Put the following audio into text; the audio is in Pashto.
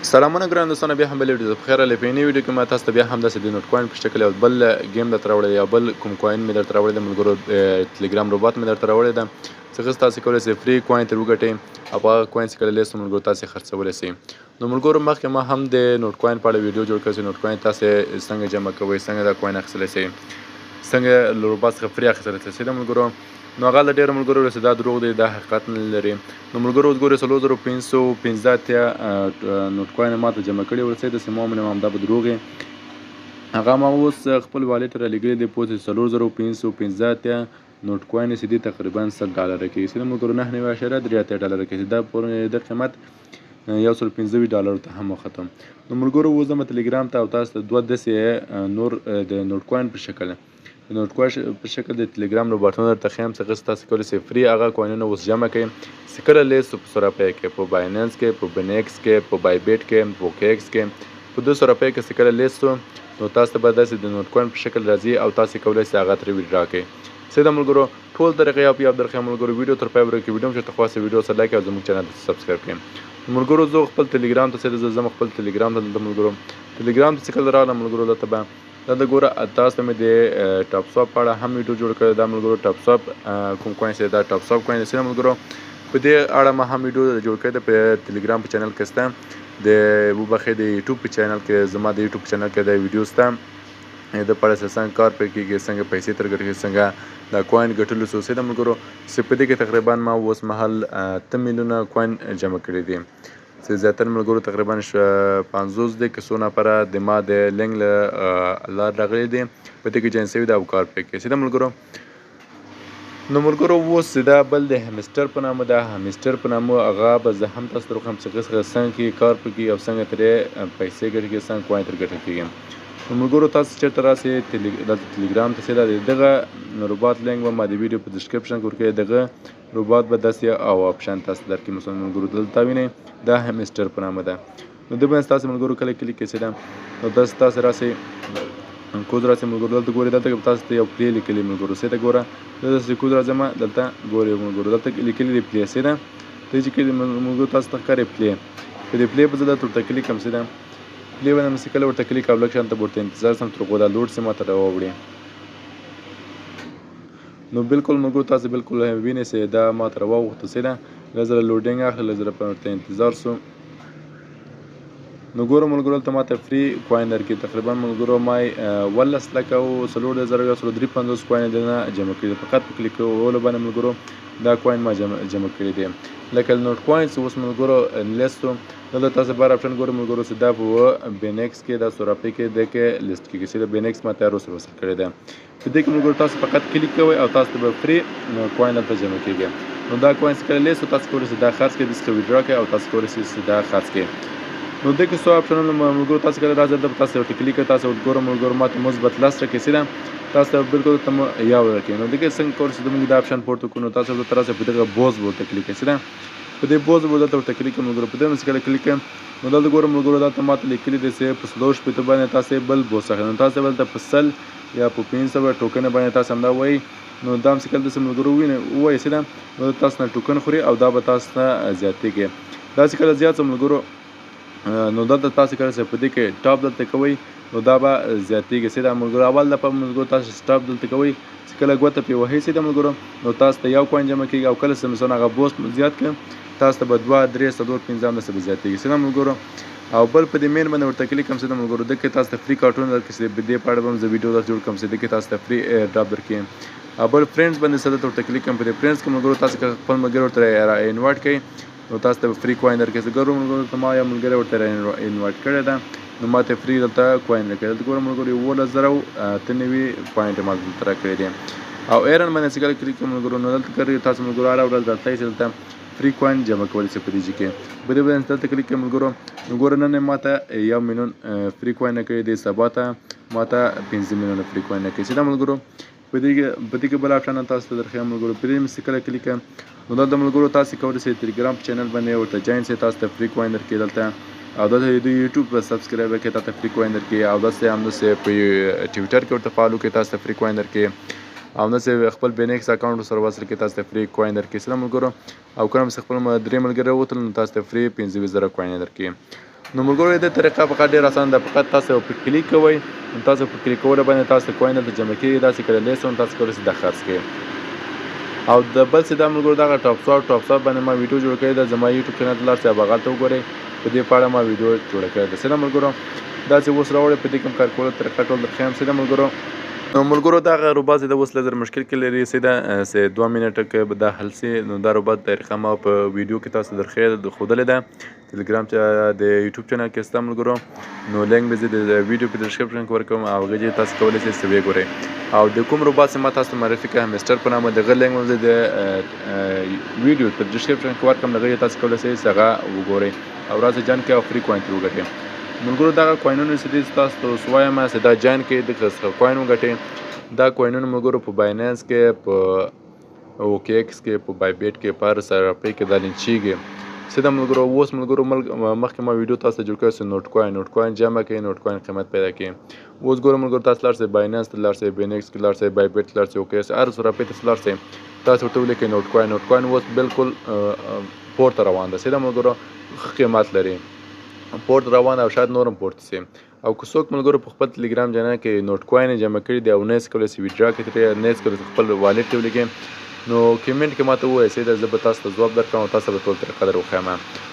سلامونه ګران دوستانو، بیا هم بل ویډیو په خیر لپاره. په ویډیو کې ما تاسو ته بیا هم داسې د نوټ کوین په شکل یو بل game درته راوړی، یا بل کوم coin مې درته راوړی د ملګرو، ټلګرام روبوټ مې درته راوړی ده څخه تاسو کولی شئ free coin ترې وګټئ او په هغه coin څخه لیست ملګرو تاسو خرڅولی شئ. نو ملګرو مخکې ما هم د نوټ کوین په اړه ویډیو جوړ کړی چې نوټ کوین تاسو څنګه جمع کوئ، څنګه دا coin اخیستلی شئ، څنګه له روبوټ څخه free اخیستلی شئ. د ملګرو نو هغه له ډېرو ملګرو ویل چې دا دروغ دی، دا حقیقت نه لري. نو ملګرو اوس ګورئ 4585 نوټ کوین ما ته جمع کړي ورسېد، داسې ما ومنم همدا به دروغ یې. هغه ما اوس خپل wallet رالیږلی دی، پوه شئ 4585 نوټ کوین چې دی تقریبا 100 ډالره کېږي. چې د ملګرو 99.83 ډالره کېږي، دا پورې د قیمت 125 ډالرو ته هم وختم. نو ملګرو اوس ځم ټلګرام ته او تاسو ته دوه داسې نور د نوټ کوین په شکل د ټلګرام روبوټونه درته ښیم چې هغه تاسو کولی شئ free هغه coin ونه اوس جمع کړئ چې کله لیست په صرافۍ کې، په بایننس کې، په بنیکس کې، په بایبیټ کې، په اوکیکس کې، په دو صرافۍ کې چې کله لیست شو نو تاسو ته به داسې د نوټ کوین په شکل راځي او تاسو کولی شئ هغه ترې withdraw کړئ. څه ده ملګرو ټول طریقې یو په یو درښیم. ملګرو ویډیو تر پای وګورئ، ویډیو مو چېرته خوښه شي ویډیو سره like او زموږ channel ته subscribe کړئ. ملګرو زه خپل ټلګرام ته څه ده، زه ځم خپل ټلګرام ته. دلته ملګرو ټلګرام ته چې کله راغلم ملګرو دلته به دلته ګوره تاسو ته مې د ټاپ سواپ په اړه هم ویډیو جوړ کړې ده. ملګرو ټاپ سواپ کوم coin چې دا ټاپ سواپ coin دی ملګرو په دې اړه ما هم ویډیو جوړ کړې ده په ټلګرام په channel کې شته، د وبخښئ د یوټیوب په channel کې، زما د یوټیوب په channel کې دا ویډیو شته. د په اړه چې څنګه کار پرې کېږي، څنګه پیسې ترې ګټل کېږي، څنګه دا coin ګټلو څه ده ملګرو چې په دې کې تقریبا ما اوس مهال 8 میلیونه coin جمع کړي دي. چې زیاتره ملګرو تقریبا 50 دی که څو نفره د ما د لینک له لار راغلي دي، په دې کې join شوي دي او کار پرې کوي. سیده ملګرو نو ملګرو اوس دا بل د همسټر په نامه ده، همسټر په نامه هغه به زه هم تاسو ته وښیم چې هغه څخه څنګه کېږي کار پرې کېږي او څنګه ترې پیسې ګټل کېږي، څنګه coin ترې ګټل کېږي. نو ملګرو تاسو چېرته راسئ دلته ټلګرام ته سیده دغه روبوټ لینک به ما د ویډیو په description کې ورکړی، دغه روبوټ به داسې او option تاسو ته درکړي. مثلا ملګرو دلته وینئ دا همسټر په نامه ده. نو ده باندې ستاسو ملګرو کله کلیک کړئ سیده نو تاسو راسئ کوز راسئ ملګرو دلته ګورئ، دلته به تاسو ته یو play لیکلی ملګرو سیده ګوره دلته کوز راځم دلته ګورئ ملګرو دلته لیکلی دی play سیده دې چې کله ملګرو تاسو ته ښکاري play، په دې play به زه دلته ورته کلیک کړم سیده play باندې مې کله ورته کلیک او لږ شان ته به ورته انتظار شم تر هغو دا load شي ما ته راوړي. نو بالکل ملګرو تاسو بالکل وینئ چې دا ما ته راوغوښته سیده لږ زره loading اخلي، لږ زره په ورته انتظار شو. نو ګورو ملګرو دلته ما ته free coin درکړي، تقریبا ملګرو ما یې 11 لکه او 4153 coin یې دننه جمع کړي دي. فقط په کلیک کولو باندې ملګرو دا coin ما جمع کړي دي. لکه نوټ کوین چې اوس ملګرو لیست شو، دلته تاسو بار option ګورئ ملګرو چې دا په بینکس کې دا صرافۍ کې د کې لیست کېږي چې د بینکس ما تیار اوس وصل کړی دی. په دې کې ملګرو تاسو فقط کلیک کوئ او تاسو ته به free coin دلته جمع کېږي. نو دا coin چې کله لیست شو تاسو کولی شئ دا خرڅ کړئ، دې څخه withdraw کړئ او تاسو کولی شئ چې دا خرڅ کړئ. نو دې کې څو option ونه ملګرو تاسو کله راځئ دلته تاسو ورته کلیک کړئ، تاسو ورته ګورئ ملګرو ما ته مثبت 10 راکړي سیده تاسو ته بالکل دلته مو یو راکړي. نو دې کې څنګه کولی شئ زموږ دا option پورته کړو، نو تاسو دلته راسئ په دغه بوز ورته کلیک کړئ سیده په دې بوز به دلته ورته کلیک کړئ ملګرو. په دې باندې کله کلیک کړئ نو دلته ګورئ ملګرو دلته ما ته لیکلي دي چې په 160 باندې تاسو بل بوز اخلئ. نو تاسو دلته په 100 یا په 500 token باندې تاسو همدا وایي. نو دا هم چې کله داسې ملګرو ووینئ ووایي سیده نو تاسو نه token خوري او دا به تاسو نه زیاتېږي. داسې کله زیات شو ملګرو نو دلته تاسو کله چې په دې کې tap دلته کوئ نو دا به زیاتېږي سیده ملګرو. اول دفعه ملګرو تاسو tap دلته کوئ چې کله ګوته پرې وهئ سیده ملګرو نو تاسو ته یو coin جمع کېږي او کله چې مثلا هغه boost زیات کړئ تاسو ته به 2 3 4 5 همداسې به زیاتېږي سیده ملګرو. او بل په دې main باندې ورته کلیک کړم سیده ملګرو، دې کې تاسو ته free کارتونه درکړي چې په دې په اړه به هم زه ویډیو درته جوړ کړم چې دې کې تاسو ته free airdrop درکړي. او بل friends باندې سیده ورته کلیک کړم، په دې friends کې ملګرو تاسو که خپل ملګري ورته را invite کړئ نو تاسو ته به free coin درکړي. زه ګورم ملګرو ته ما یو ملګری ورته را invite کړی ده نو ما ته free دلته coin راکړی. دلته ګورم ملګرو 11098 point ما دلته راکړی دی. او earn باندې چې کله کلیک کړم ملګرو نو دلته ګورئ تاسو ملګرو هره ورځ راتلای شئ دلته free coin جمع کولی شئ په دې ځای کې. په دې باندې دلته کلیک کړم ملګرو نو ګوره نن یې ما ته 1 میلیون free coin راکړی دی، سبا ته ما ته 5 میلیونه free coin راکړي. سیده ملګرو په دې کې بل option تاسو ته درښیم ملګرو. په دې مې چې کله کلیک کړم نو دلته ملګرو تاسو کولی شئ ټلګرام په channel باندې ورته join شئ، تاسو ته free coin درکړي دلته. او دلته د دوی یوټیوب په subscribe کړئ تاسو ته free coin درکړي، او داسې همداسې په ټویټر کې ورته follow کړئ تاسو ته free coin درکړي، او همداسې خپل بینکس account سره وصل کړئ تاسو ته free coin درکړي. سلام ملګرو، او کله چې خپل درې ملګري راووتل نو تاسو ته free 25000 coin درکړي. نو ملګرو د طریقه فقط ډیر اسانه ده، فقط تاسو په کلیک کوئ، تاسو په کلیک کولو باندې تاسو coin دلته جمع کیږي، داسې کله لیست تاسو کولی شئ دا خرڅ کړئ. او د بل څه دا ملګرو دغه ټاپ سواپ باندې ما ویډیو جوړه کړې ده، زما یوټیوب چینل ته لاړ شئ او هغلته وګورئ، په دې په اړه ما ویډیو جوړه کړې ده. سیده ملګرو داسې اوس راوړئ، په دې کوم کار کولو طریقه ټول درښیم. سیده ملګرو نو ملګرو دغه روبات د اوس لږ مشکل کې لري، سیده سه 2 منټه کې به دا حل سي. نو دا روبات طریقه ما په ویډیو کې تاسو درښودلې ده، تلګرام چې د یوټیوب چینل کې سته ملګرو. نو لینک به زه د ویډیو په ډسکرپشن کې ورکوم او هغه چې تاسو کولی شئ چې ویې ګورئ. او د کوم روبات چې ما تاسو ته معرفي کړه همستر په نامه، د هغه لینک به زه د ویډیو په ډسکرپشن کې ورکړم، هغه تاسو کولی شئ چې هغه وګورئ او راځئ join کړئ او free coin ترې وګټئ. ملګرو دغه coin ونه چې دي تاسو ته اوس وایم چې دا join کړئ، دغه څخه coin وګټئ. دا coin ونه ملګرو په بایننس کې، په OKX کې، په بایبیټ کې، په هر صرافۍ کې دا لینچېږي. سیده ملګرو اوس ملګرو مخکې ما ویډیو تاسو ته جوړ کړی چې نوټ کوین جمع کړئ، نوټ کوین قیمت پیدا کړئ. اوس ګورو ملګرو تاسو لاړ شئ بایننس ته لاړ شئ، بینکس کې لاړ شئ، بایبیټ ته لاړ شئ، OKX هر صرافۍ ته لاړ شئ، تاسو ورته ولیکئ نوټ کوین. نوټ کوین اوس بالکل پورته روان ده. سیده ملګرو ښه قیمت لري، پورته روان او شاید نور هم پورته شي. او که څوک ملګرو په خپل تلګرام چینل کې نوټ کوین جمع کړي دي او نه یې کولی شي withdraw کړي ترې، نه یې کولی شي خپل wallet کې ولیکي، نو کمنټ کې ماته ووایئ، سیده زه به تاسو ته ځواب درکړم او تاسو به ټول طریقه در وښیم.